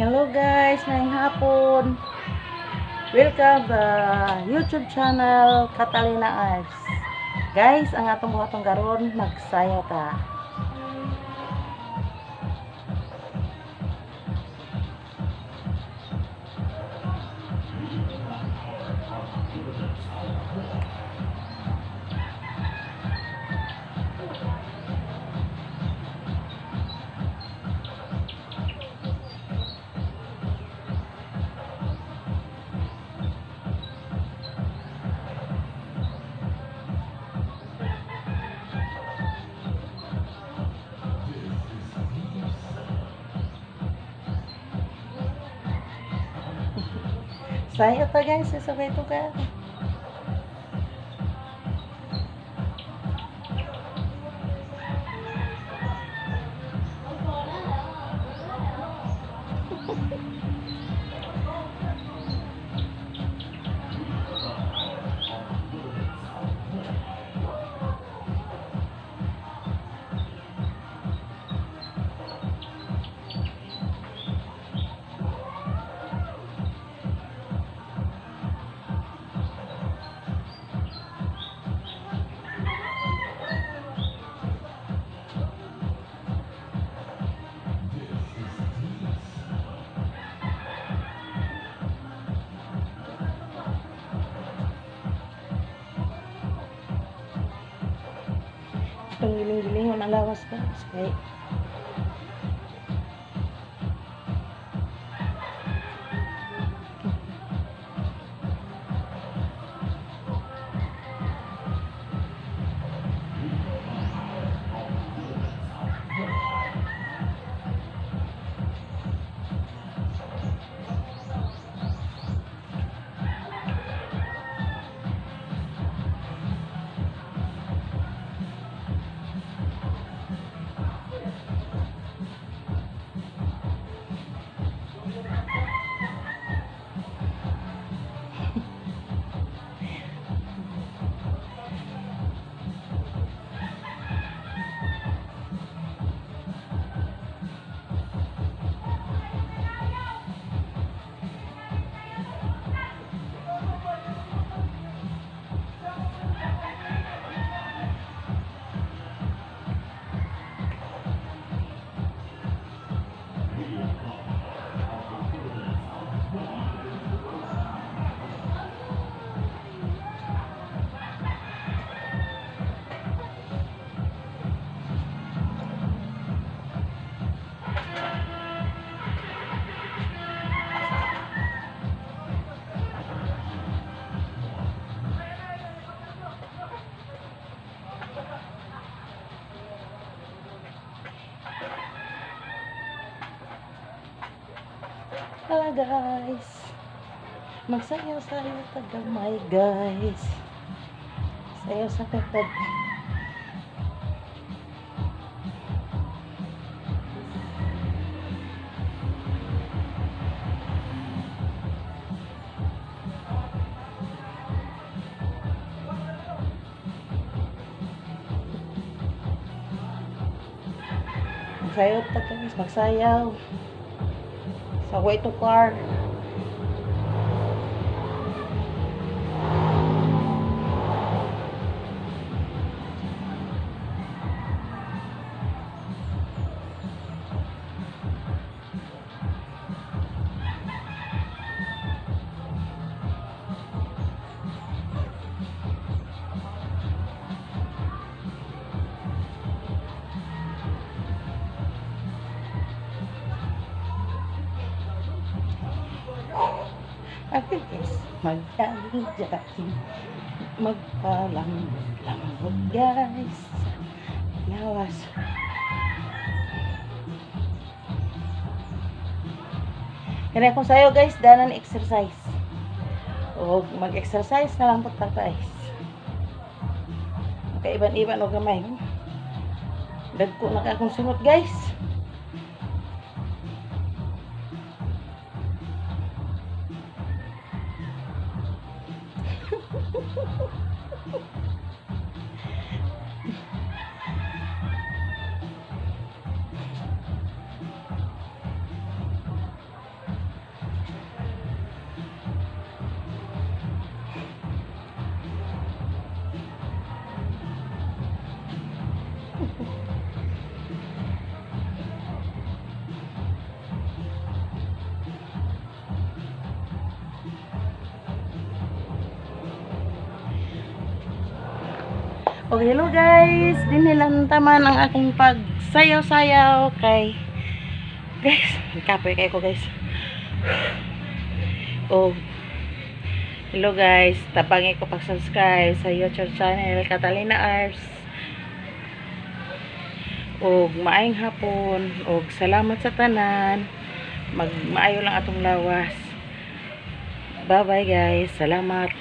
Hello guys, ngayong hapon. Welcome to YouTube channel Catalina Arts. Guys, ang atong buhaton karon, magsayaw ta. Sayaw ta guys, sabay to ka. Itong giling-gilingon ang lawas guys. Okay. Hello guys. Magsayaw-sayaw ta gamay guys. Sayaw sa katag. Magsayaw ta guys, magsayaw. Sa way to car. Okay guys, magjogging-jogging, magpalambot-lambot guys. Lawas. Kaya kung sayo guys, danan exercise. O mag-exercise na lang po ta guys. Kaiban-iban o gamay. Dagko na ka akong sunod guys. Og hello guys, dinhi lang taman ang akong pagsayaw-sayaw kay guys, kapoy kay ko, guys. Oh. Hello guys, tabangi ko pag-subscribe sa YouTube channel Catalina Arts. Og maayong hapon, og salamat sa tanan. Magmaayo lang atong lawas. Bye bye guys, salamat.